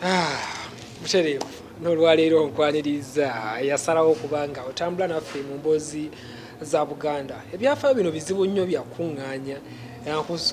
Ah, butereevu n'olwaleero nkwaniriza yasalawo okuba nga otambula naffe mu mboozi za Buganda. Ebyafaayo bino bizibu nnyo byakuŋŋaanya.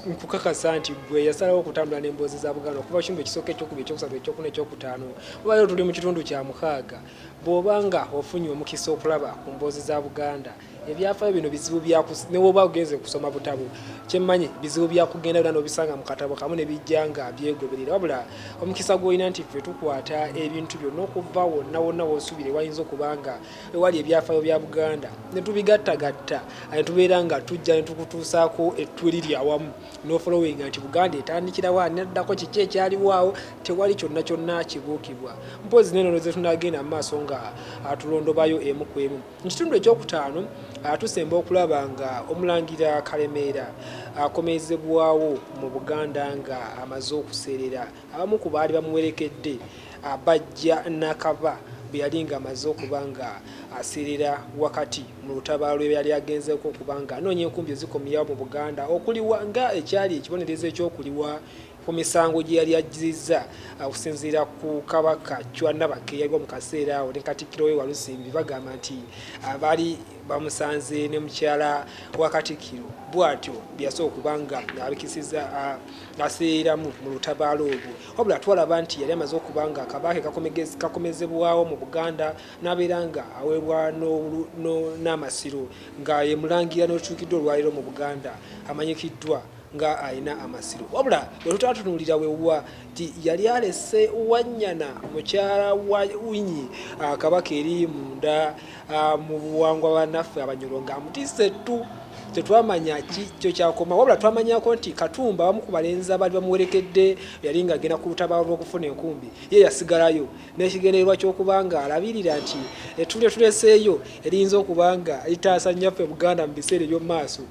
Nkukakasa nti gwe yasalawo okutambula n'emboozi za Buganda okuva kitundu ekisooka, ekyokubiri, ekyokusatu, ekyokuna, ekyokutaano, olwaleero tuli mu kitundu kya mukaaga. Bw'oba nga ofunye omukisa okulaba ku mboozi za Buganda, ebyafaayo bino bizibu bya ne woba ogenze kusoma butabo, kyemmanyi bizibu bya kugenda byonna n'obisanga mu katabo kamu ne bijja nga byegoberera. Wabula omukisa gw'olina nti ffe tukwata ebintu byonna okuva wonna wonna w'osuubira ewayinza okuba nga ewali ebyafaayo bya Buganda ne tubigattagatta ne tubeera nga tujja ne tukutuusaako ettu eriri awamu n'ofolowinga nti Buganda etandikirawo ani addako, kiki ekyaliwo awo, tewali kyonna kyonna kibuukibwa. Mpozzi n'enono ze tunaagenda mu maaso nga tulondobayo emu ku emu. Mu kitundu ekyokutaano tusemba okulaba nga Omulangira Kalemeera akomezebwawo mu Buganda nga amaze okuseerera. Abamu ku baali bamuwerekedde bajja Nakaba bwe yali nga amaze okuba nga aseerera wakati mu lutabaalo lwe yali agenzeeko okuba nga anoonya enkumbi ezikomyawo mu Buganda okuliwa nga ekyali ekibonerezo eky'okuliwa ku misango gye yali ajjizizza okusinziira ku Kabaka Chwa Nabakka eyaliwo mu kaseera awo ne Katikkiro we Walusimbi. Bagamba nti baali bamusanze ne mukyala wa Katikkiro, bw'atyo bye yasooka okuba nga abikisiza aseereramu mu lutabaalo olwo. Wabula twalaba nti yali amaze okuba nga Kabaka kakomezebwawo mu Buganda n'abeera nga aweebwa n'amasiro nga ye Mulangira n'otuukiddwa olwaleero mu Buganda amanyikiddwa nga alina amasiro. Wabula bwe tutatunuulira wewa nti yali alese Wannyana mukyala wa Winyi Kabaka eri munda mu buwangwa bannaffe Abanyoro ng'amutisse ettu, tetwamanya ki kyo kyakoma. Wabula twamanyako nti Katumba abamu ku balenzi abaali bamuwerekedde yali ng'agenda ku lutabaalo lw'okufuna enkumbi, ye yasigalayo n'ekigendererwa ky'okuba nga alabirira nti ettu lye tuleseeyo eriyinza okuba nga litaasa nnyaffe Buganda mu biseera eby'omu maaso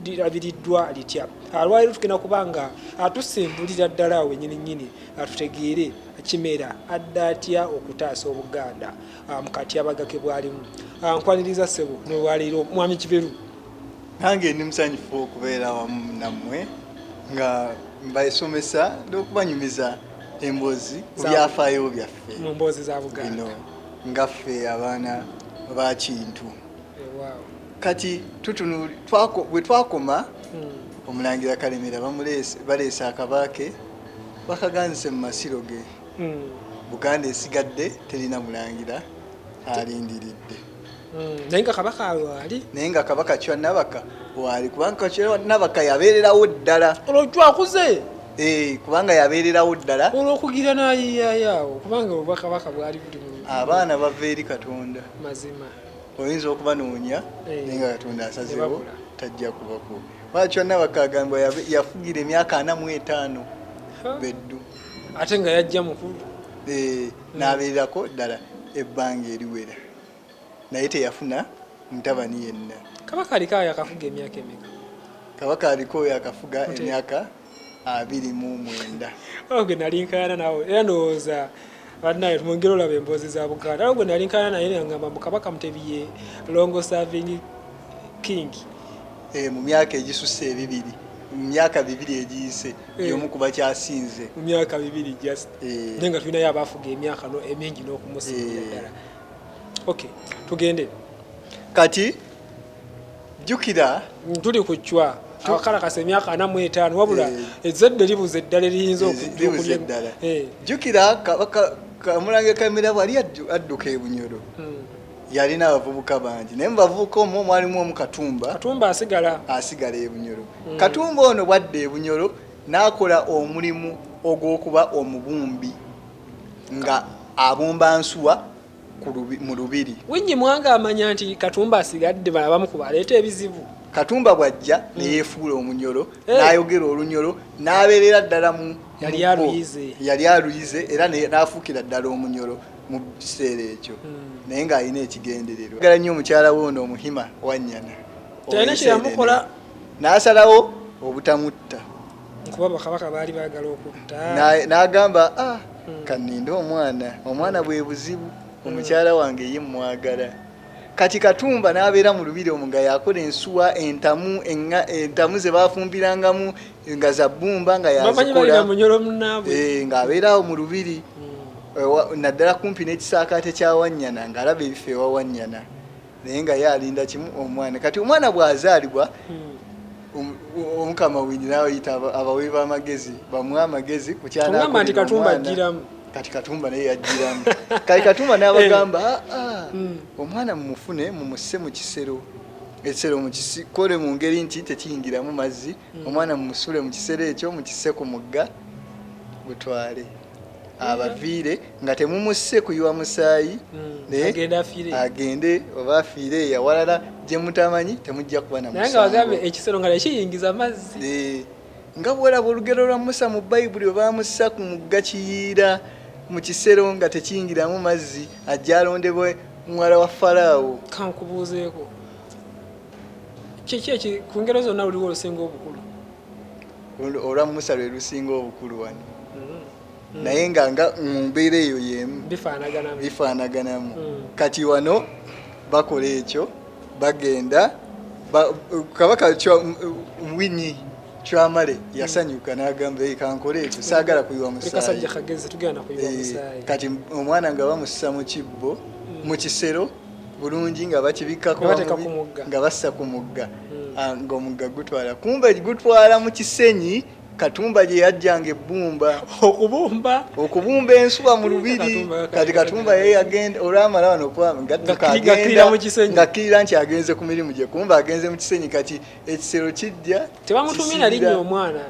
lirabiriddwa litya. Lwaleero tugenda kuba nga tusimbulira ddala awo wennyini nnyini tutegeere Kimera adda atya okutaasa Obuganda mu katyabaga ke bwalimu. Nkwaniriza ssebo n'olwaleero Mwami Kiberu. Nange ndi musanyufu okubeera wamu nammwe nga mbasomesa n'okubanyumiza emboozi ku byafaayo byaffe mu mboozi za Buganda bino nga ffe abaana ba Kintu. Kati tutunu bwe twakoma, Omulangira Kalemera baleese akabaake bakaganzise mu masiro ge. Buganda esigadde terina mulangira, alindiridde. Naye nga Kabaka waali. Naye nga Kabaka Chwa Nabaka waali, kubanga Chwa Nabaka yabeererawo ddala. Olwo Chwa akuze. Kubanga yabeererawo ddala. Olw'okugira n'ayiiyaayo kubanga obwakabaka bwali buli mu Abaana bava eri Katonda. Mazima. Oyinza okubanoonya naye nga Katonda asazeewo tajja kubako. Chwa Nabaka agambibwa yafugira emyaka 45 beddu. Ate nga yajja mukulu. N'abeererako ddala ebbanga eriwera, naye teyafuna mutabani yenna. Kabaka aliko yakafuga emyaka emeka? Kabaka aliko yakafuga emyaka 29. Gwe nali nkaayana nawe era ndowooza bannaye mwongere olaba emboozi za Buganda. Awo gwe nali nkaayana naye ngamba mbu Kabaka Mutebi ye long serving king. Mu myaka egisusse ebibiri, mu myaka 2 egiyise, y'omu kuba kyasinze. Mu myaka 2 just. Naye nga tulinayo abafuga emyaka emingi n'okumusingira ddala. Okay, tugende. Kati jjukira tuli ku Chwa akalakasa emyaka 45, wabula ezzadde libuze eddala eriyinza okujja eddala. Jjukira Omulangira Kalemera bwali adduka e Bunyoro, yalina abavubuka bangi, naye mu bavubuka omwo mwalimu omu Katumba. Katumba asigala. Asigala e Bunyoro. Katumba ono bwadda e Bunyoro n'akola omulimu ogw'okuba omubumbi nga abumba nsuwa mu lubiri. Winyi Mwanga amanya nti Katumba asigadde, abamu ku baleeta ebizibu. Katumba bw'ajja ne yeefuula Omunyoro, n'ayogera Olunyoro, n'abeerera ddala mu Yali aluyize. Yali aluyize era n'afuukira ddala Omunyoro mu kiseera ekyo, naye ng'alina ekigendererwa. Ayagala nnyo omukyala we ono Omuhima Wannyana. Talina kyeyamukola. N'asalawo obutamutta. Nkuba bakabaka baali baagala okutta. N'agamba, ah, kanninde omwana, omwana bwe buzibu, omukyala wange ye mmwagala. Kati Katumba n'abeera mu lubiri omwo nga yakola ensuwa, entamu, entamu ze baafumbirangamu nga za bbumba nga Bamanyi yazikola. balina Munyoro munnaabwe. Ng'abeera awo mu lubiri. Naddala kumpi n'ekisaakaate kya Wannyana, ng'alaba ebifo ewa Wannyana, naye nga ye alinda kimu, omwana. Kati omwana bw'azaalibwa, Omukama Winyi naayita abawi b'amagezi bamuwe amagezi ku Ogamba nti ky'anaakolera Katumba omwana. ajjiramu. Kati Katumba naye yajjiramu. Kati Katumba n'abagamba, "Ah, ah, omwana mumufune, mumusse mu kisero, ekisero mukikole mu ngeri nti tekiyingiramu mazzi, omwana mumusule mu kisero ekyo, mukisse ku mugga gutwale abaviire, nga temumusse kuyiwa musaayi, naye Agende afiire. Agende oba afiire eyo awalala gye mutamanyi, temujja kuba na Naye nga bagambe musango." ekisero nga tekiyingiza mazzi. Nga bwolaba olugero lwa Musa mu Bayibuli, bwe bamussa ku mugga Kiyiira mu kisero nga tekiyingiramu mazzi, ajja alondebwe muwala wa Falaawo. Kankubuuzeeko, kiki eki ku ngero zonna luliwo olusinga obukulu? Olwa Musa lwe lusinga obukulu wano, naye nga mu mbeera eyo y'emu. Bifaanaganamu. Bifaanaganamu. Kati wano bakola ekyo, bagenda kabaka Winyi Kyamale yasanyuka n'agamba, "Ei, kankole ekyo, saagala kuyiwa Buli kasajja musaayi." kagezi, tugenda kuyiwa musaayi. Kati omwana nga bamussa mu kibbo, mu kisero bulungi, nga bakibikkako, Nga bateeka ku mugga. Nga bassa ku mugga. Ah, ng'omugga gutwala, kumbe gutwala mu kisenyi Katumba gye yajjanga ebbumba. Okubumba. Okubumba ensuwa mu lubiri. Katumba. Kati Katumba ye yagenda, olwamala wano okuba ngadduka, Ng'akkirira mu kisenyi. Ng'akkirira nti agenze ku mirimu gye, kumbe agenze mu kisenyi. Kati ekisero kijja Tebamutumye na linnya omwana.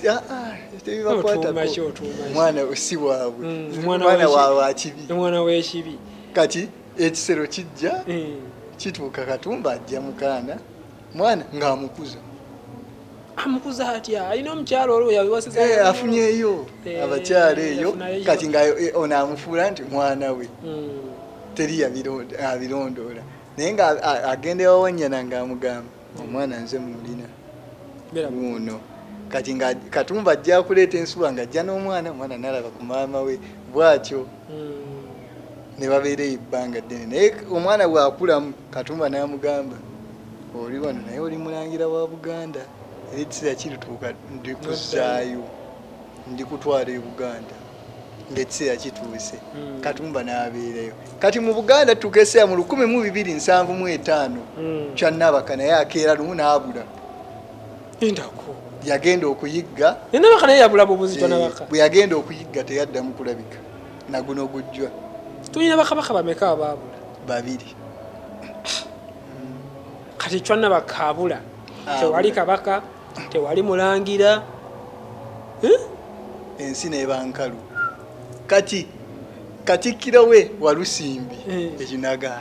Ah, ah, tebibakwatako. Otuuma ki, otuuma ki? Omwana si waabwe. Omwana Omwana w'ekibi. wa kibi. Omwana w'ekibi. Kati ekisero kijja, kituuka, Katumba ajja mukaana mwana ng'amukuza. Amukuza atya? Alina omukyalo olwo yabiwasiza? Afunyeeyo abakyala eyo. Yafunayo. Kati nga ono amufuula nti mwana we. Teri abirondoola, naye nga agenda ewawanyana ng'amugamba, "Omwana nze mulina." Beera Wuuno. Kati nga Katumba ajja kuleeta ensuwa, ng'ajja n'omwana, omwana n'alaba ku maama we bw'atyo. Ne babeera eyo ebbanga ddene, naye omwana bw'akulamu, Katumba n'amugamba, "Oli wano, naye oli mulangira wa Buganda, era ekiseera kirituuka ndikuzzaayo, ndikutwala e Buganda ng'ekiseera kituuse." Katumba n'abeerayo. Kati mu Buganda tutuuka ekiseera mu 1275, Kyannabaka naye akeera lumu n'abula. Endako. Yagenda okuyigga. Enabaka naye yabula bubuzi. Twanabaka. Bwe yagenda okuyigga teyaddamu kulabika naguno gujjwa. Tulina bakabaka bameka abaabula? Babiri. Kati Cwanabaka abula. Abula. Tewali kabaka, tewali mulangira. Eh? Ensi neba nkalu. Kati katikkiro we Walusimbi ekyo naga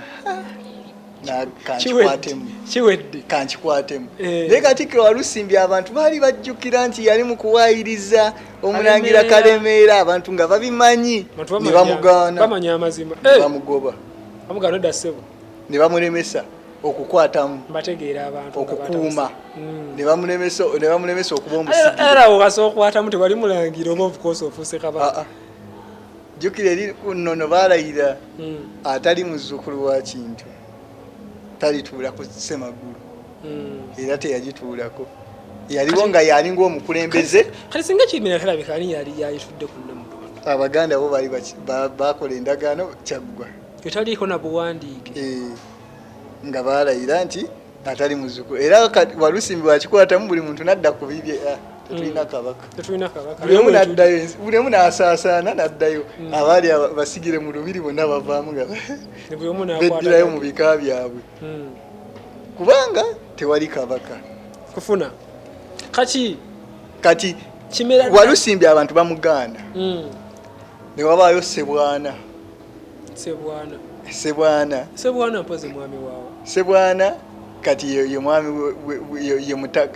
kankikwatemu. Kiwedde. Kankikwatemu. Eh. Naye katikkiro Walusimbi abantu baali bajjukira nti yali mu kuwaayiriza omulangira Kalemeera. Kalemeera, abantu nga babimanyi. Abantu Ne bamugaana. Bamanya amazima. Ne Eh, bamugoba. Bamugaana odda ssebo. Ne bamulemesa okukwatamu. Mbategeera abantu nga Okukuuma. batabuse. Ne bamulemesa okuba omusigire. Era awo kasooka okwatamu tewali mulangira oba of course ofuuse Ah, kabaka. ah. Jjukira eri ku nnono baalayira, atali muzzukulu wa Kintu talituula ku ssemagulu. Era teyagituulako, yaliwo nga yalinga omukulembeze. Kati singa Kirimira talabika, ani yali yayitudde ku Nnamulondo? Abaganda bo bali bakola endagaano, kyaggwa. Etaliiko na buwandiike. Nga balayira nti atali muzzukulu, era Walusimbi bwakikwatamu, buli muntu nadda ku bibye. Ah, tetulina kabaka. Tetulina kabaka. Buli omu naddayo buli omu n'asaasaana naddayo. Abaali basigire mu lubiri bonna bavaamu nga Ne buli omu n'akwata beddirayo mu bika byabwe, kubanga tewali kabaka. Kufuna kati. Kati Kimera. Walusimbi abantu bamugaana. Ne wabaayo Sebwana. Sebwana. Sebwana. Sebwana mpozi mwami waawe. Sebwana kati ye mwami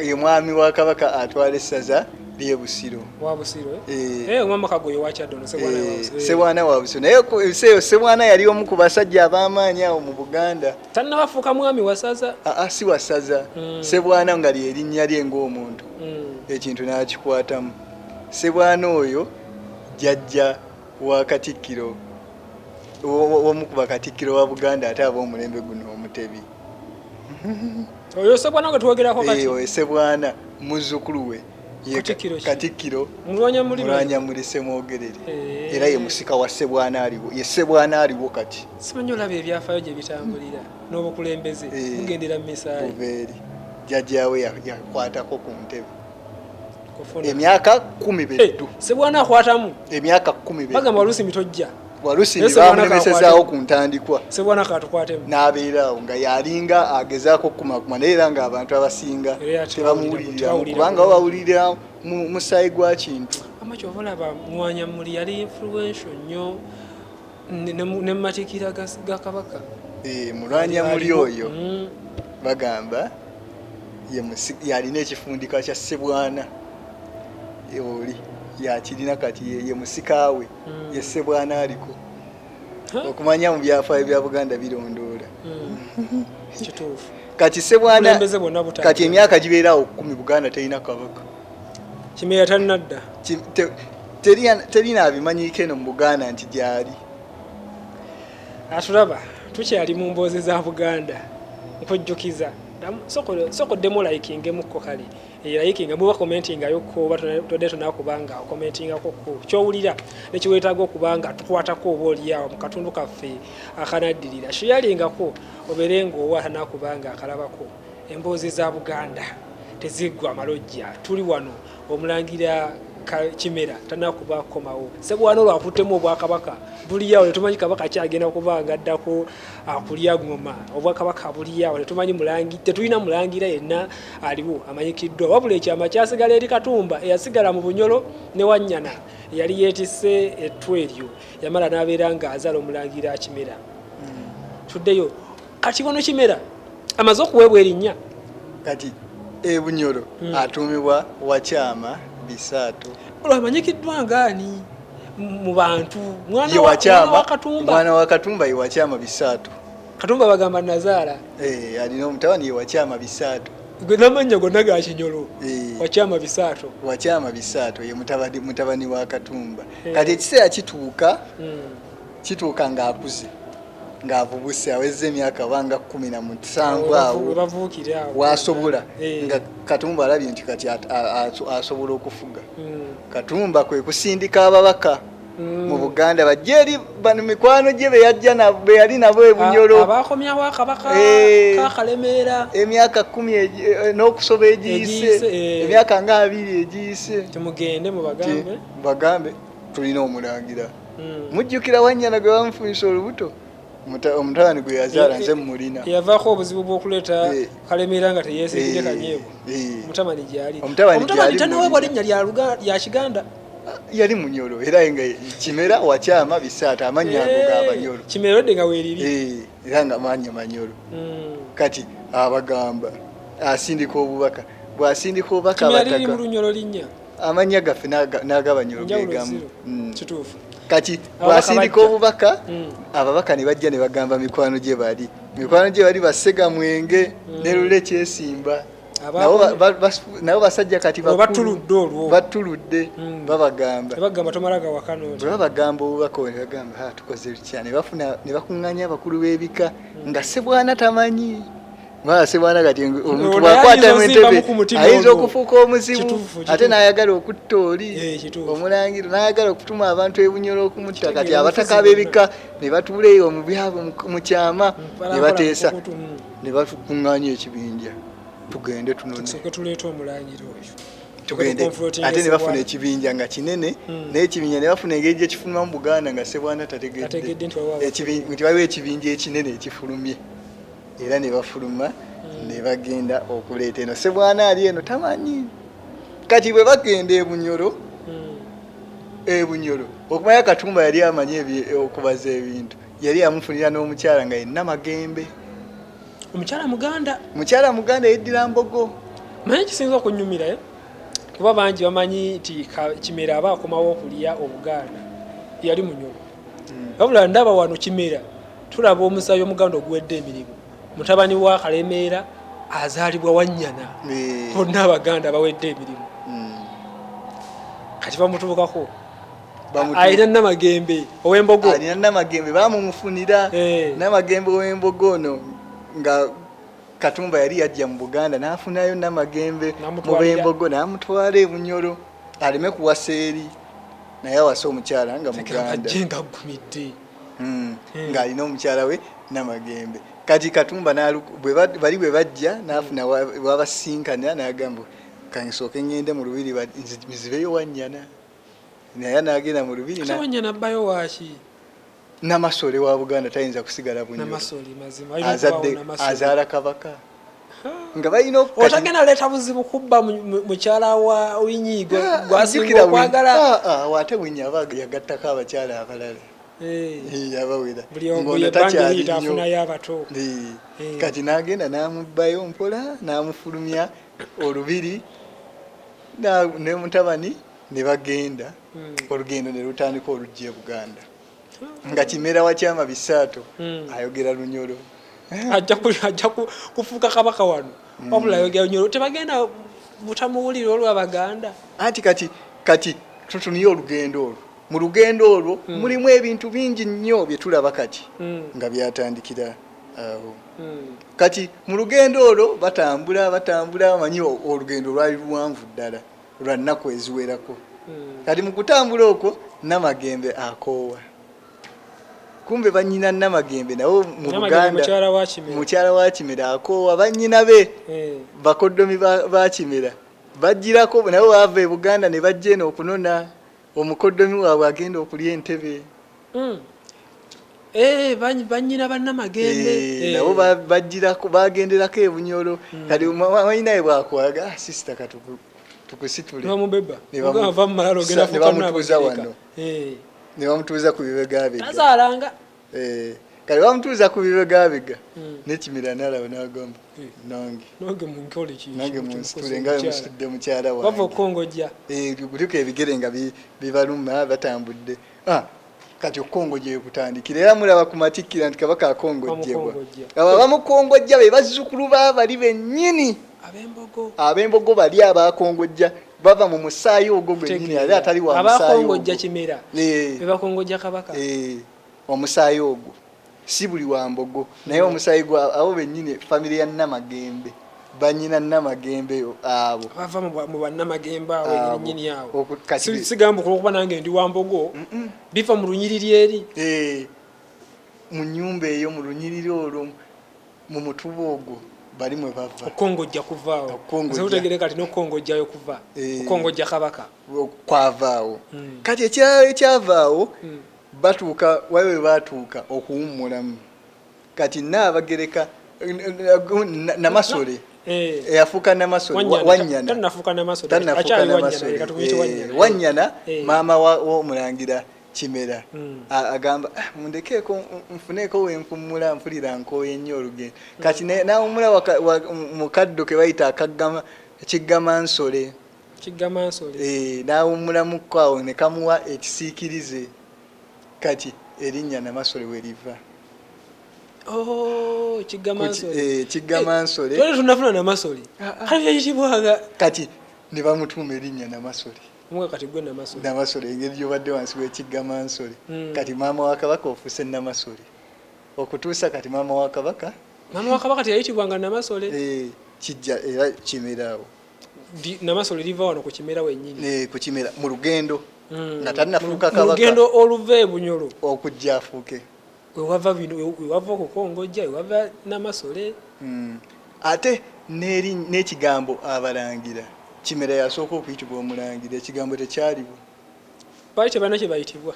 ye mwami wa kabaka atwala essaza ly'e Busiro. Wa Busiro, eh? Eh. Eh, omwami Kagoye wa Kyaddondo, Sebwana wa Busiro. Sebwana wa Busiro, naye ebiseera Sebwana yali omu ku basajja ab'amaanyi awo mu Buganda. Tannabafuuka mwami wa ssaza? Aa, si wa ssaza. Sebwana nga lyerinnya lye ng'omuntu. Ekintu n'akikwatamu. Sebwana oyo jjajja wa katikkiro. Omu ku bakatikkiro wa Buganda ate ab'omulembe guno Omutebi. Oyo Sebwana gwe twogerako kati? Oyo Sebwana muzzukulu we. Katikkiro Mulwanyamuli Ssemwogerere, era ye musika wa Sebwana aliwo, ye Sebwana aliwo kati. Simanyi olaba ebyafaayo gye bitambulira n'obukulembeze bugendera mu misaayi. Bubeeri jjajjaawe yakwatako ku ntebe emyaka 10 beddu. Sebwana akwatamu emyaka 10 beddu. Bagamba Walusimbi tojja. Walusimbi bamulemesezaawo ku ntandikwa. Sebwana katukwatemu. N'abeera awo nga yalinga agezaako okukumakuma, naye era ng'abantu abasinga tebamuwuliriramu kubanga bawulirira musaayi gwa Kintu. Ama kyova olaba Mulwanyamuli yali influential nnyo ne mu matikira ga Kabaka. Mulwanyamuli oyo bagamba yalina ekifundika kya Sebwana, oli yakirina kati ye musikaawe, ye Sebwana aliko. Okumanya mu byafaayo bya Buganda birondoola. Kituufu. Kati Sebwana kati emyaka gibeerawo 10 Buganda terina kabaka. Kimera tannadda. Terina abimanyiiko eno mu Buganda nti gyali. Atulaba tukyali mu mboozi za Buganda. Nkujjukiza sokoddemu likingemukko kale. Likinga muba commentingayokko oba todde tonakubanga commentingako ko kyowulira nekiweetaaga okuba nga tukwatako oba oliawo mu katundu kaffe akanaddirira. Shiyalingako obeere ng'owa tanakubanga akalabako. Emboozi za Buganda teziggwa amalojja. Tuli wano omulangira Kimera tanakuba komawo. Sebwana olwo akuttemu obwakabaka buliawo, tetumanyi kabaka kyagenda kuba nga addako akulya ngoma. Obwakabaka buliawo, tetumanyi mulangi, tetulina mulangira yenna aliwo amanyikiddwa, wabula ekyama kyasigala eri Katumba eyasigala mu Bunyolo ne Wannyana eyali yeetisse ettu eryo, yamala n'abeera ng'azaala omulangira Kimera. Tuddeyo kati wano Kimera amaze okuweebwa erinnya. Kati e Bunyoro atuumibwa Wakyama Bisaato. Olwo amanyikiddwa ngaani mu bantu? Mwana wa Katumba. Mwana wa Katumba ye Wakyama Bisaato. Katumba bagamba nazaala. Alina omutabani ye Wakyama Bisaato. Gwe n'amannya gonna ga Kinyolo. Wakyama Bisaato. Wakyama Bisaato ye mutabani wa Katumba. Kati ekiseera kituuka, kituuka ng'akuze, ng'avubuse, awezza emyaka banga 17 awo wasobola, nga Katumba alabye nti kati asobola okufuga. Katumba kwe kusindika ababaka mu Buganda bajje eri bano mikwano gye beyajja be yali nabo eBunyolo, abakomyawo akabaka Kakalemeera emyaka 10 n'okusoba egiyise, emyaka nga 20 egiyise. Tumugende mubagambe, bagambe tulina omulangira. Mujjukira Wannyana gwe bamufunyisa olubuto, omutabani gwe yazaala nze mmulina. Yavaako obuzibu bw'okuleeta Kalemeera nga teyeesimbye Kanyeebwa. Omutabani gyali. Omutabani tanaweebwa linnya lya Kiganda. Yali Munyolo era nga Kimera Wakyama Bisaato, amannya ago g'Abanyolo. Kimera odde nga weeriri. Era nga mannya Manyolo. Kati abagamba asindika obubaka, bw'asindika obubaka abataka. Kimera liri mu Lunyolo linnya. Amannya gaffe n'ag'Abanyolo gegamu. Kituufu. Kati bw'asindika obubaka, ababaka ne bajja ne bagamba mikwano gye bali. Mikwano gye bali Basega Mwenge ne Lule Kyesimba. Nabo basajja kati batuludde olwo. Batuludde babagamba. Babagamba tomala gawakano. Bwe babagamba obubaka ne bagamba tukoze tutya, ne bafuna ne bakuŋŋaanya abakulu b'ebika nga Sebwana tamanyi. Mwana Sebwana kati omuntu bw'akwata mu ntebe ayinza okufuuka omuzibu, ate n'ayagala okutta oli omulangira, n'ayagala okutuma abantu eBunyolo okumutta. Kati abataka ab'ebika ne batuula eyo mu byabwe mu kyama ne bateesa ne bakuŋŋaanya ekibinja, tugende tunone tuleete omulangira oyo, tugende. Ate ne bafuna ekibinja nga kinene, naye ekibinja ne bafuna engeri gye kifuluma mu Buganda nga Sebwana tategedde nti waliwo ekibinja ekinene ekifulumye. Era ne bafuluma ne bagenda okuleeta eno. Sebwana ali eno tamanyi. Kati bwe bagenda eBunyoro, eBunyoro okumanya Katumba yali amanyi okubaza ebintu, yali amufunira n'omukyala nga yenna Magembe. Omukyala Muganda. Mukyala Muganda, yeddira Mbogo. Manyi kisinza okunyumira, kuba bangi bamanyi nti Kimera aba akomawo okulya Obuganda yali Munyolo. Wabula ndaba wano Kimera tulaba omusaayi Omuganda oguwedde emirimu. Mutabani wa Kalemeera azaalibwa Wannyana, bonna Abaganda bawedde emirimu. Kati bamutuukako. Alina Namagembe ow'embogo. Alina Namagembe, bamumufunira. Namagembe ow'embogo ono nga Katumba yali yajja mu Buganda n'afunayo Namagembe mu b'embogo n'amutwala e Bunyoro aleme kuwasa eri, naye awase omukyala nga Muganda. Ng'alina omukyala we Namagembe. Kati Katumba bali bwe bajja n'afuna wabasinkana n'agamba kansooke ngende mu lubiri nzibeyo Wannyana, naye n'agenda mu lubiri. Wannyana abbayo waaki? Namasole wa Buganda tayinza kusigala Bunyoro, azadde azaala kabaka nga balina otagenda leeta buzibu kubba mukyala wa Winyi gwasinga okwagala. Ate Winyi aba yagattako abakyala abalala abawera ng'ono takyali nnyo. Kati n'agenda n'amubbayo mpola n'amufulumya olubiri ne mutabani ne bagenda olugendo ne lutandika olujja e Buganda nga Kimera wa Kyama Bisaato ayogera Lunyoro. Ajja kufuuka kabaka wano wabula ayogera Lunyoro, tebagenda butamuwulira olw'Abaganda. Anti kati tutuniye olugendo olwo. Mu lugendo olwo mulimu ebintu bingi nnyo bye tulaba kati nga byatandikira awo. Kati mu lugendo olwo batambula omanyi olugendo lwali luwanvu ddala lwa nnaku eziwerako. Kati mu kutambula okwo Namagembe akoowa. Kumbe bannyina Namagembe nabo mu Buganda mukyala wa Kimera akoowa, bannyina be bakoddomi ba Kimera bajjirako nabo baava e Buganda ne bajja eno okunona omukoddomi waabwe agenda okulya entebe. Bannyina ba Namagembe nabo bajjirako bagenderako e Bunyoro. Kati mwannyina we bw'akwaga sisita tukusitule ne bamutuuza wano ne bamutuuza ku bibegabega. Tazaalanga. Kale bamutuuza ku bibegabega ne Kimera n'alaba n'agamba nange munsitule nga musitudde mukyala wange. Bava okukongojja. Kuliko ebigere nga bibaluma batambudde. Kati okukongojja kutandikira era mulaba ku matikkira nti kabaka akongojjebwa. Abo abamukongojja be bazzukulu b'abali bennyini. Ab'embogo bali abakongojja bava mu musaayi ogwo gwennyini, ali atali wa musaayi ogwo. Abakongojja Kimera be bakongojja kabaka. Omusaayi ogwo si buli wa mbogo, naye omusaayi gwa abo bennyini famire ya Namagembe, bannyina Namagembe abo abava mu bannamagembe awo nnyini awo. Sigamba olw'okuba nange ndi wa mbogo, biva mu lunyiriri eri. Mu nnyumba eyo mu lunyiriri olwo mu mutuba ogwo bali mwe bava. Okukongojja kuvaawo. Nze kati n'okukongojjayo kuva. Okukongojja kabaka kwavaawo. Kati ekirala ekyavaawo batuuka waliwo we baatuuka okuwummulamu. Kati Nnaabagereka Namasole eyafuuka Namasole Wannyana Wannyana maama w'omulangira Kimera agamba mundekeeko nfuneeko we mpumula mpulira nkooye nnyo olugendo. Kati n'awummula mu kaddo ke bayita Kiggamansole. N'awummulamuko awo ne kamuwa ekisiikirize. Kati erinnya Namasole we liva. Kiggamansole. Twali tunafuna Namasole. Kati ne bamutuuma erinnya Namasole. Kati gwe Namasole. Namasole engeri gy'obadde wansi w'Ekiggamansole. Kati maama wa kabaka ofuuse Namasole. Okutuusa kati maama wa kabaka. Maama wa kabaka teyayitibwanga Namasole. Kijja era Kimera awo. Namasole liva wano ku Kimera wennyini. Ku Kimera mu lugendo. Nga tannafuuka kabaka. Olugendo oluva e Bunyoro. Okujja afuuke. Wewava bino, wewava okukongojja, wewava Namasole. Ate n'ekigambo abalangira. Kimera yasooka okuyitibwa omulangira, ekigambo tekyaliwo. Baali tebalina kye bayitibwa.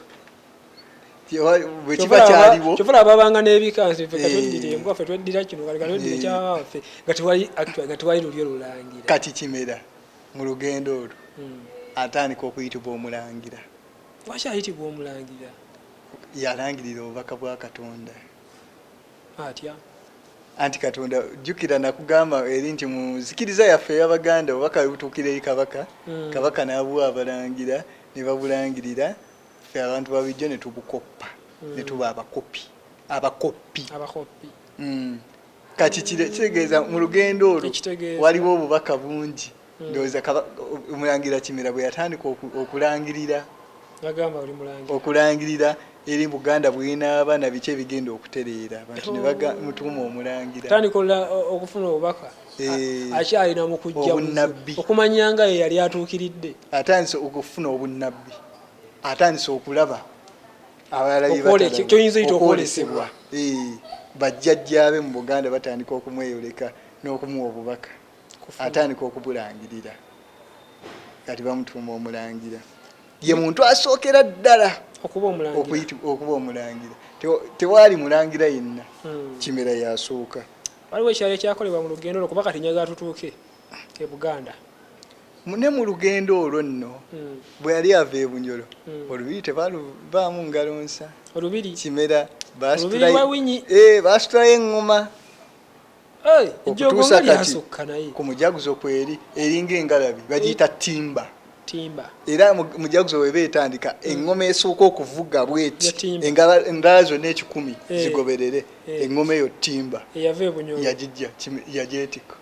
Bwe kiba kyaliwo. Kyova olaba babanga n'ebika nti ffe katweddira embwa, ffe tweddira kino, kati katweddira ekyabaffe, nga tewali actually, nga tewali lulyo lulangira. Kati Kimera mu lugendo olwo atandika okuyitibwa omulangira. Lwaki ayitibwa omulangira? Yalangirira obubaka bwa Katonda. Atya? Anti Katonda jjukira nakugamba eri nti mu nzikiriza yaffe ey'Abaganda obubaka butuukira eri kabaka, kabaka n'abuwa abalangira ne babulangirira, ffe abantu babijjo ne tubukoppa, ne tuba abakopi. Abakopi. Kati kitegeeza mu lugendo olwo waliwo obubaka bungi. Ndowooza omulangira Kimera bwe yatandika okulangirira. Bagamba oli mulangira. Okulangirira eri Buganda bwenaaba na biki ebigenda okutereera, abantu ne bamutuuma omulangira. Tandika okufuna obubaka. Akyalina mu kujja Obunnabbi. Okumanya nga ye yali atuukiridde. Atandise okufuna obunnabbi, atandise okulaba abalala bye batalaba. Kyoyinza oyita okwolesebwa. Bajjajjaabe mu Buganda batandika okumweyoleka n'okumuwa obubaka. Atandika okubulangirira. Kati bamutuuma omulangira. Ye muntu asookera ddala okuba omulangira. Okuba omulangira. Tewaali mulangira yenna. Kimera yasooka. Waliwo ekyalo ekyakolebwa mu lugendo olwo, kuba kati njagala tutuuke e Buganda. Ne mu lugendo olwo nno, bwe yali ava e Bunyoro, olubiri tebaluvaamu ngalo nsa. Olubiri? Kimera Olubiri lwa Winyi. Baasitulayo eŋŋoma. Ejjoogo Okutuusa nga kati lyasukka naye. ku mujaguzo kweri eringa engalabi bagiyita timba. Timba. Era mujaguzo weba etandika, eŋŋoma esooka okuvuga bweti, Ya timba. Endala zonna 1,000 zigoberere. Eŋŋoma eyo timba. Eyava e Bunyoro. Yagijja, yagyetikka.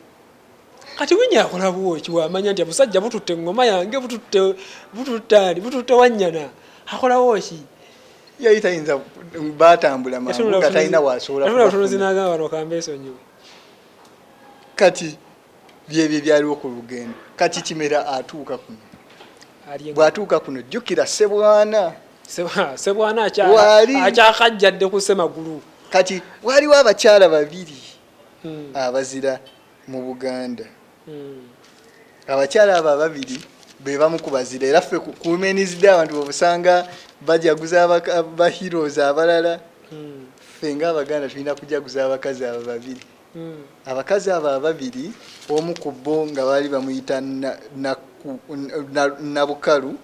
Kati Winyi akola bw'oki bw'amanya nti abusajja bututte eŋŋoma yange, bututte ani, bututte Wannyana. Akola bw'oki? Yali tayinza, baatambula mangu nga talina w'asobola Yatula butunuzi kubafuna. n'agamba bano kambeesonyiwe. Kati byebyo ebyaliwo ku lugendo. Kati Kimera atuuka kuno. Ali Bw'atuuka kuno, jjukira Ssebwana. Ssebwana Waali. akyakajjadde ku Ssemagulu. Kati waliwo abakyala babiri abazira mu Buganda. Abakyala abo ababiri be bamu ku bazira, era ffe ku Women's Day abantu bw'obusanga bajaguza ba heroes abalala. Ffe ng'Abaganda tulina kujaguza abakazi abo babiri. Abakazi abo ababiri, omu ku bo nga baali bamuyita Nabukalu,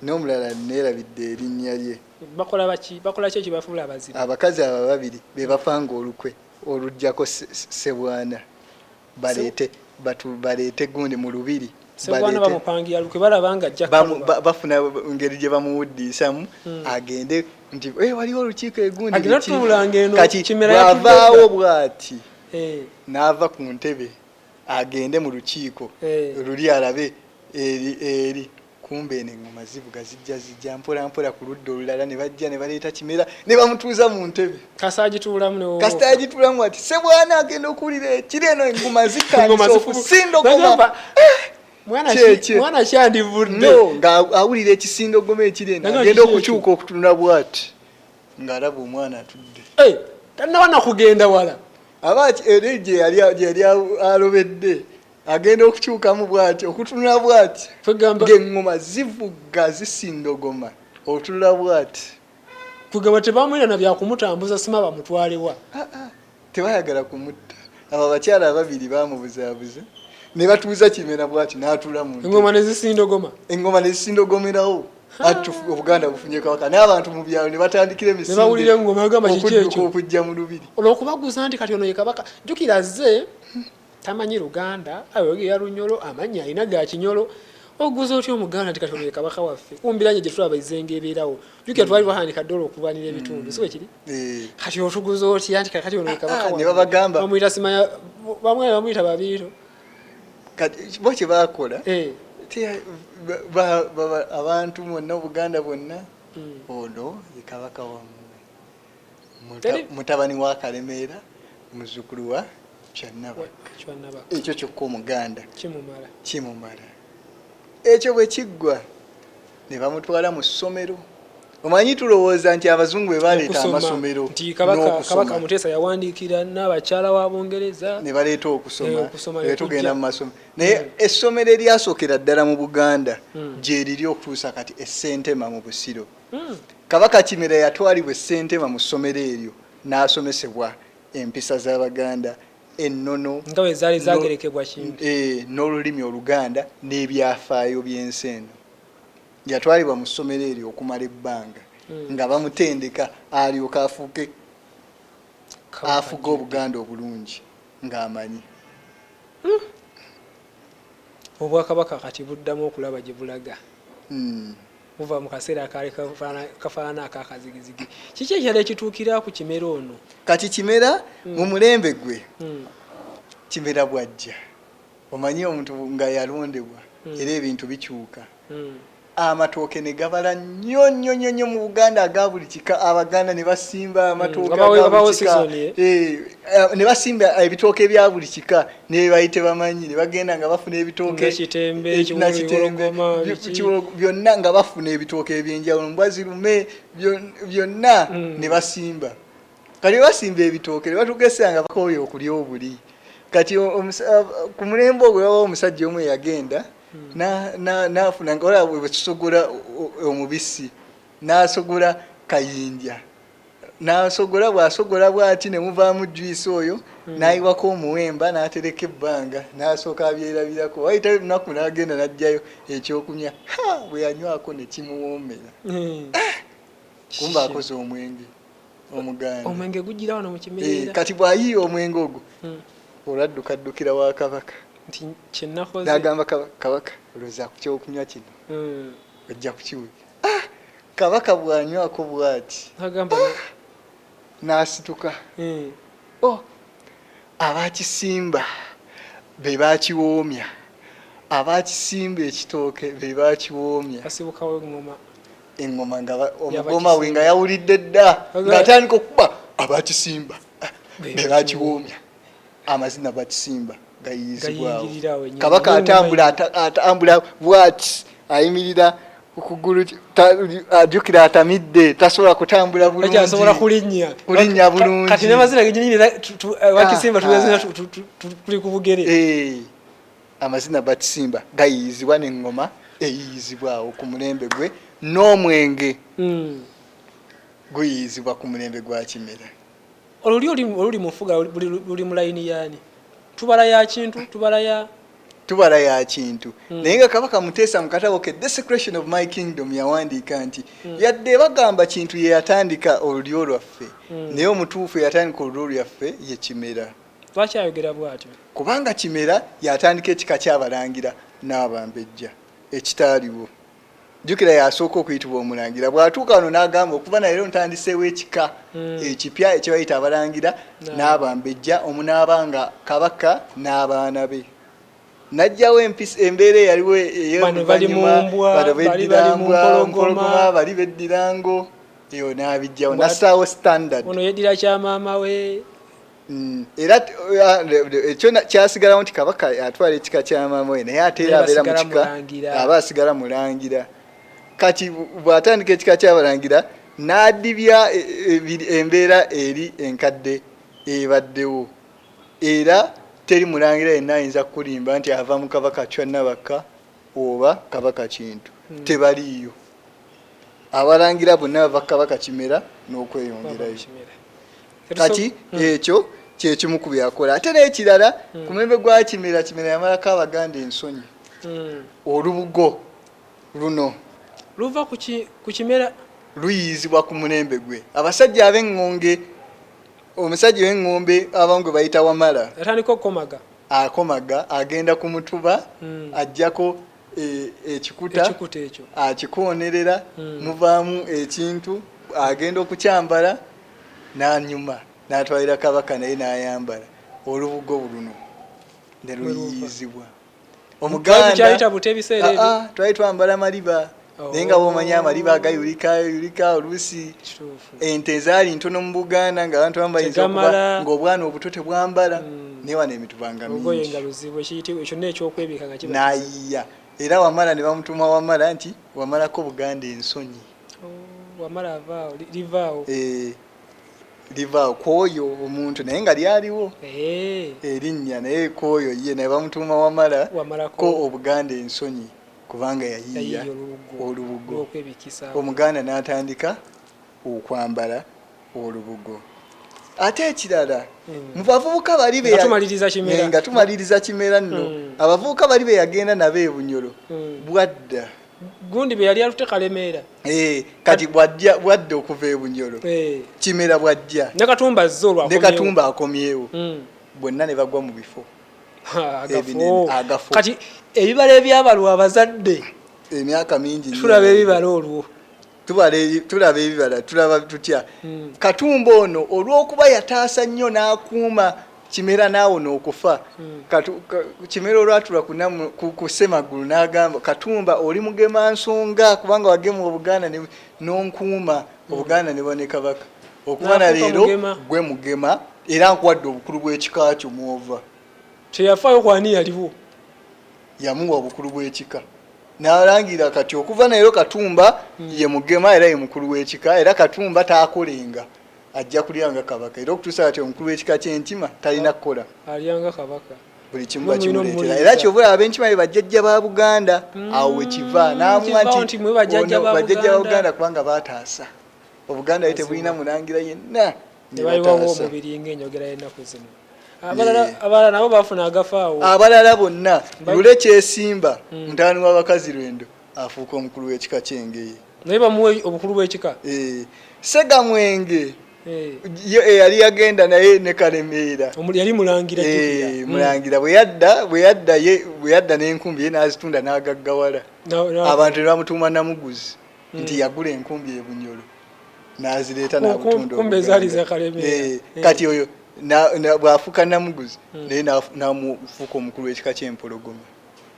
n'omulala neerabidde erinnya lye. Bakola baki? Bakola ki ekibafuula abazira? Abakazi abo ababiri be bapanga olukwe oluggyako Ssebwana. Baleete gundi mu lubiri. Ssebwana bamupangira lukwe, balaba nga ajja kukaluba. Bafuna engeri gye bamuwuddiisamu, agende nti, waliwo olukiiko egundi Agenda biki? tutuulanga eno, Kati Kimera yatudde bw'avaawo dda. bw'ati, n'ava ku ntebe agende mu lukiiko luli alabe eri kumbe eno eŋŋoma zivuga zijja zijja mpola mpola ku ludda olulala, ne bajja ne baleeta Kimera ne bamutuuza mu ntebe. Kasita agituulamu ne wooka. Kasita agituulamu ati Ssebwana agenda okuwulira ekiri eno eŋŋoma zitandise Eŋŋoma okusindogoma. Bagamba, mwana kyandivudde. No, nga awulira ekisindogoma ekiri eno, Nagamba agenda kiki ekyo? okukyuka okutunula bw'ati ng'alaba omwana atudde. Tannaba na kugenda wala. Aba eri gye yali alobedde, agenda okukyukamu bw'ati, okutunula bw'ati. Kwegamba ng'eŋŋoma zivuga zisindogoma, otunula bw'ati. Kwegamba tebamwina na bya kumutambuza, sima bamutwalewa. Tebayagala kumutta. Abo abakyala ababiri baamubuzaabuza ne batuuza Kimera bw'ati n'atuula mu ntebe. Eŋŋoma ne zisindogoma. Eŋŋoma ne zisindogomerawo. Ati Obuganda bufunye kabaka, n'abantu mu byalo ne batandikira emisinde Ne bawulira eŋŋoma, bagamba kiki okudduka ekyo? okujja mu lubiri. Olw'okubaguza nti kati ono ye kabaka. Jjukira azze tamanyi Luganda, ayogera Lunyolo, amannya alina ga Kinyolo. Oguza otya Omuganda nti kati ono ye kabaka waffe? Kumbiranye gye tulaba ezenga ebeerawo. Jjukira twali twahandika ddola okulwanira ebitundu, si bwe kiri? Kati otuguza otya nti kati ono ye kabaka Ne waffe? babagamba. Bamuyita simanya, bamwe bamuyita Babiito. Kati bo kye baakola, abantu bonna, Obuganda bwonna, ono ye kabaka wammwe. Mutabani wa Kalemeera, muzzukulu wa Kyannabaka. Kyannabaka. Ekyo kyokka Omuganda kimumala. Kimumala. Ekyo bwe kiggwa ne bamutwala mu ssomero. Omanyi tulowooza nti abazungu bwe baleeta Okusoma. amasomero Nti n'okusoma. Kabaka Muteesa yawandiikira n'abakyala wa Bungereza. Ne baleeta okusoma, Okusoma ne ne tugenda kujja. mu masomero. Naye essomero eryasookera ddala mu Buganda gye liri okutuusa kati e Ssentema mu Busiro. Kabaka Kimera yatwalibwa e Ssentema mu ssomero eryo n'asomesebwa empisa z'Abaganda, ennono, Nga bwe zaali zaagerekebwa Kintu. N'olulimi Oluganda n'ebyafaayo by'ensi eno. Yatwalibwa mu ssomero eryo okumala ebbanga nga bamutendeka alyoke afuuke Kabaka afuge Jjajja. Obuganda obulungi ng'amanyi. Obwakabaka kati buddamu okulaba gye bulaga. Buva mu kaseera akaali kafaanana ak'akazigizigi. Kiki ekirala ekituukira ku Kimera ono? Kati Kimera mu mulembe gwe, Kimera bw'ajja, omanyi omuntu nga yalondebwa, era ebintu bikyuka. Amatooke ne gabala nnyo nnyo nnyo nnyo mu Buganda aga buli kika. Abaganda ne basimba amatooke aga buli kika, eh? Eh, ne basimba ebitooke ebya buli kika, ne bayite bamanyi, ne bagenda nga bafuna ebitooke byonna, nga bafuna ebitooke ebyenjawulo, mbwazirume byonna ne basimba. Kati basimba ebitooke ne batuuka ekiseera nga bakooye okulya obuli. Kati ku mulembe ogwo wabawo omusajja omu eyagenda nafuna nga olaba bwe tusogola omubisi, n'asogola kayinja, n'asogola, bw'asogola bw'ati ne muvaamu juice oyo, n'ayiwako omuwemba, n'atereka ebbanga, n'asooka abyerabirako. Wayitayo olunaku n'agenda n'aggyayo ekyokunywa, bwe yanywako ne kimuwoomera. Kumba akoze omwenge omuganda. Omwenge gujjira wano mu Kimerera. Kati bw'ayiiya omwenge ogwo, olwaddukaddukira wa kabaka. Nti kyenakoze. N'agamba kabaka, olowooza ku kyokunywa kino ojja kukiwulira. Kabaka bw'anywako bw'ati, n'asituka. Oh, abakisimba be bakiwoomya, abakisimba ekitooke be bakiwoomya. Asibukawo eŋŋoma. Eŋŋoma nga omugoma we nga yawulidde dda, ng'atandika okuba abakisimba be bakiwoomya, amazina bakisimba gayiyizibwawo. Kabaka atambula, atambula bwati, ayimirira okugulu, ajjukira atamidde, tasobola kutambula bulungi, asobola kulinnya. Kulinnya bulungi. Kati n'amazina genyini bakisimba tugazina tuli ku bugere. Eh, amazina bakisimba gayiyizibwa n'eŋŋoma eyiyizibwawo ku mulembe gwe, n'omwenge guyiyizibwa ku mulembe gwa Kimera. Oluli oluli mu nfuga luli mu layini yaani? Tubala ya Kintu, tubala ya Tubala ya Kintu. Naye nga Kabaka Muteesa mu katabo ke Desecration of My Kingdom yawandiika nti yadde bagamba Kintu ye yatandika olulyo lwaffe, naye omutuufu eyatandika olulyo lwaffe ye Kimera. Lwaki ayogera bw'atyo? Kubanga Kimera yatandika ekika ky'Abalangira n'Abambejja ekitaaliwo. Jjukira yasooka okuyitibwa omulangira. Bw'atuuka wano n'agamba, okuva naye leero ntandiseewo ekika ekipya ekibayita Abalangira n'Abambejja, omunaaba nga kabaka n'abaana be. Najjawo embeera eyaliwo Bano bali mu ey'oluvannyuma, mbwa, bano bali beddira bali mu mbwa, mpologoma. mpologoma, bali beddira ngo, eyo n'abijjawo, nassaawo standard. Ono yeddira kya maama we. Era ekyo kyasigalawo nti kabaka atwala ekika kya maama we, naye ate era Naye abeera mu basigala kika mulangira. Aba asigala mulangira. Kati bw'atandika ekika ky'Abalangira n'adibya embeera eri enkadde ebaddewo, era teri mulangira yenna ayinza kukulimba nti ava mu Kabaka Cwanabakka oba Kabaka Kintu. Tebaliiyo. Abalangira bonna bava Kabaka Kimera n'okweyongerayo. Kimera. Kati ekyo kyekimu ku byakola. Ate n'ekirala, ku mulembe gwa Kimera, Kimera yamalako Abaganda ensonyi. Olubugo luno Luva ku Kimera. Luyiyizibwa ku mulembe gwe. Abasajja ab'eŋŋonge, omusajja ow'eŋŋombe abamu gwe bayita Wamala, Atandika okukomaga. Akomaga, agenda ku mutuba, ajjako ekikuta, Ekikuta ekyo. Akikoonerera, muvaamu ekintu, agenda okukyambala n'anyuma, n'atwalira kabaka, naye n'ayambala olubugo luno ne luyiyizibwa. Twali tukyayita buto ebiseera ebyo. Ah, ah, twali twambala maliba. Oh. Naye nga bwomanya amaliba agayulika yulika oluusi. Ente ezaali ntono mu Buganda, nga abantu abamu bayinza okuba Tegamala. ng'obwana obuto tebwambala, naye wano emituba nga Olugoye mingi. nga luzibu, ekiyitibwa ekyo n'ekyokwebika nga kiba N'ayiiya, era Wamala ne bamutuuma Wamala nti wamalako Buganda ensonyi. Oh, Wamala avaawo, livaawo. Eh, livaawo kwoyo omuntu, naye nga lyaliwo erinnya, naye kwoyo ye naye bamutuuma Wamala Wamalako ko Obuganda ensonyi, kubanga yayiiya yayiiya olubugo olubugo. Lw'okwebikisa. Omuganda n'atandika okwambala olubugo. Ate ekirala, mu bavubuka bali Nga tumaliriza Kimera. Eh, nga tumaliriza Kimera nno, abavubuka bali be yagenda nabo e Bunyoro, bwadda Gundi be yali alute Kalemeera. Eh, kati bwajja, bwadda okuva e Bunyoro, Kimera bwajja, Ne Katumba azze olwo ne akomyewo. Katumba akomyewo, bonna ne bagwa mu bifo Ha, agafo. ebinene, agafo. Kati ebibala ebyabalwa abazadde, Emyaka mingi nnyo. Tulaba ebibala olwo. Tulaba ebibala, tulaba tutya? Katumba ono olw'okuba yataasa nnyo n'akuuma Kimera naawona okufa. Kimera olwatula ku Ssemagulu n'agamba, Katumba oli mugema nsonga, kubanga wagema Obuganda n'onkuuma Obuganda ne bane Kabaka okuba na N'afuuka leero mugema. Gwe mugema, era nkuwadde obukulu bw'ekika kyo mwova. Teyafaayo kwani yaliwo. Yamuwa obukulu bw'ekika n'alangira kati okuva leero Katumba ye mugema era ye mukulu w'ekika, era Katumba taakolenga, ajja kulyanga kabaka. Era okutuusa kati omukulu w'ekika ky'Enkima talina kukola. Alyanga kabaka. Buli kimu Mwe mulina bakimuleetera. omuliriza. Era kyova olaba ab'Enkima be bajjajja ba Buganda. Awo wekiva n'amuwa Kivaawo nti mwe bajjajja ono ba bajjajja ba Buganda. Buganda, kubanga baataasa Obuganda ye Mazima. tebulina mulangira yenna ne Ne bayiwawo bataasa. omubiri ng'enjogera y'ennaku zino. Abalala nabo bafuna agafaawo. Abalala bonna, Lule Kyesimba, mutabani w'abakazi Lwendo, afuuka omukulu w'ekika ky'Engeye. Naye bamuwe obukulu bw'ekika. Segamwenge ye eyali yagenda naye ne Kalemeera. Yali mulangira, jjukira. Mulangira bwe yadda ye bwe yadda n'enkumbi ye n'azitunda n'agaggawala. Abantu ne bamutuuma Namuguzi, nti yagula enkumbi e Bunyolo n'azireeta n'abutunda Kumbe zaali Obuganda. za Kalemeera. Kati oyo bw'afuuka Namuguzi, naye n'amufuuka omukulu w'ekika ky'Empologoma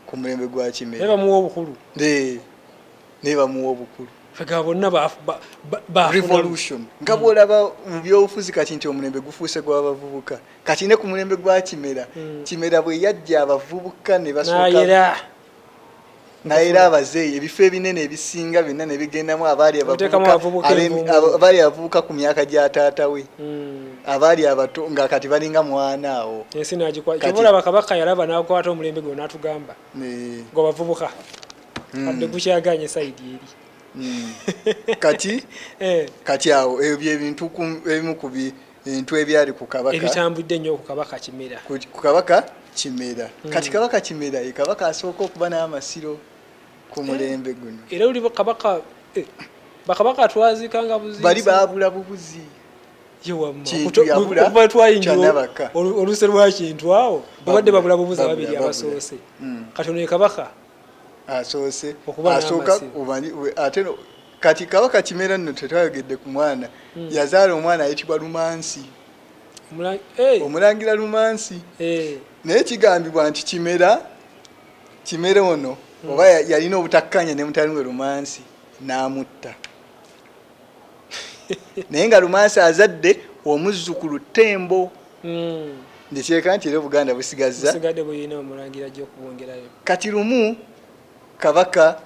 ku mulembe gwa Naye Kimera. bamuwa obukulu. Naye bamuwa obukulu. Fega bonna baafuna. Revolution nga bwolaba mu byobufuzi kati nti omulembe gufuuse gw'abavubuka, kati ne ku mulembe gwa Kimera, Kimera bwe yajja abavubuka ne basooka Nayera. Nayera abazeeyi, ebifo ebinene ebisinga byonna ne bigendamu abaali Oteekamu abavubuka, abavubuka envumbo. abaali abavubuka ku myaka gya taata we, abaali abato nga kati balinga mwana awo. Ensi nagikwata. Kyova olaba kabaka yalaba n'akwata omulembe gwe n'atugamba gwe bavubuka adde gukyaganye side eri. Kati kati awo ebyo byebintu ebimu ku bintu ebyali ku kabaka Ebitambudde ennyo ku Kabaka Kimera. Ku Kabaka Kimera. Kati Kabaka Kimera ye kabaka asooka okuba n'amasiro ku mulembe guno. Era oli kabaka, bakabaka twazikanga buziisi. Bali baabula bubuzi. Ye wamma. Kintu yabula, Okuva twayingira Kyanabaka. oluse lwa Kintu awo babadde babula bubuzi Babula, ababiri babula. abasoose. Kati ono ye kabaka asoose okuba asooka n'amasiro. Ate no kati Kabaka Kimera nno tetwayogedde ku mwana. Yazaala omwana ayitibwa Lumansi. Omulangira Lumansi. Naye kigambibwa nti Kimera ono oba yalina obutakkanya ne mutabani we Lumansi n'amutta, naye nga Lumansi azadde omuzzukulu Tembo. Nekyeka nti era Obuganda busigazza Busigadde buyina omulangira ajja okubwongerayo. Kati lumu Kabaka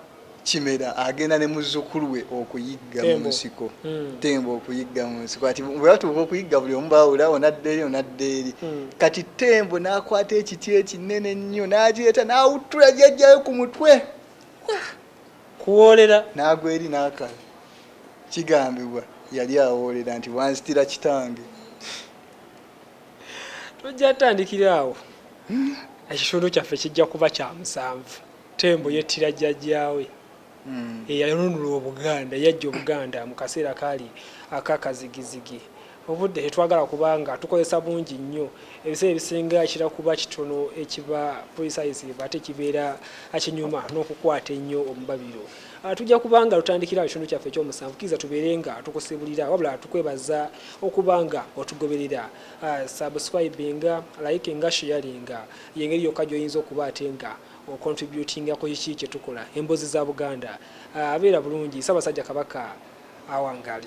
Kimera agenda ne muzzukulu we okuyigga mu Tembo. nsiko. Tembo okuyigga mu nsiko. Kati bwe batuuka okuyigga, buli omu baawula, onadda eri, onadda eri. Kati Tembo n'akwata ekiti ekinene ennyo n'akireeta n'awuttula jjajjawe ku mutwe. Kuwoolera. N'agwa eri n'akala. Kigambibwa yali awoolera nti wanzitira kitange. Tujja tandikira awo, ekitundu kyaffe kijja kuba kya 7. Tembo yettira jjajjaawe eyanunula Obuganda, yajja Obuganda mu kaseera kaali akakazigizigi. Obudde tetwagala kubanga tukozesa bungi nnyo, ebiseera ebisinga kira kuba kitono ekiba precise, ate kibeera kinyuma n'okukwata ennyo omubabiro. Tujja kubanga tutandikira ekitundu kyaffe ekyomusanvu. Kkiriza tubeere nga tukusibulira, wabula tukwebaza okuba nga otugoberera. Subscribinga, likinga, sharinga, yengeri yokka gy'oyinza okuba ate nga ocontributinga ku kiki kye tukola, Emboozi za Buganda. Abeera bulungi. Ssaabasajja Kabaka awangaale.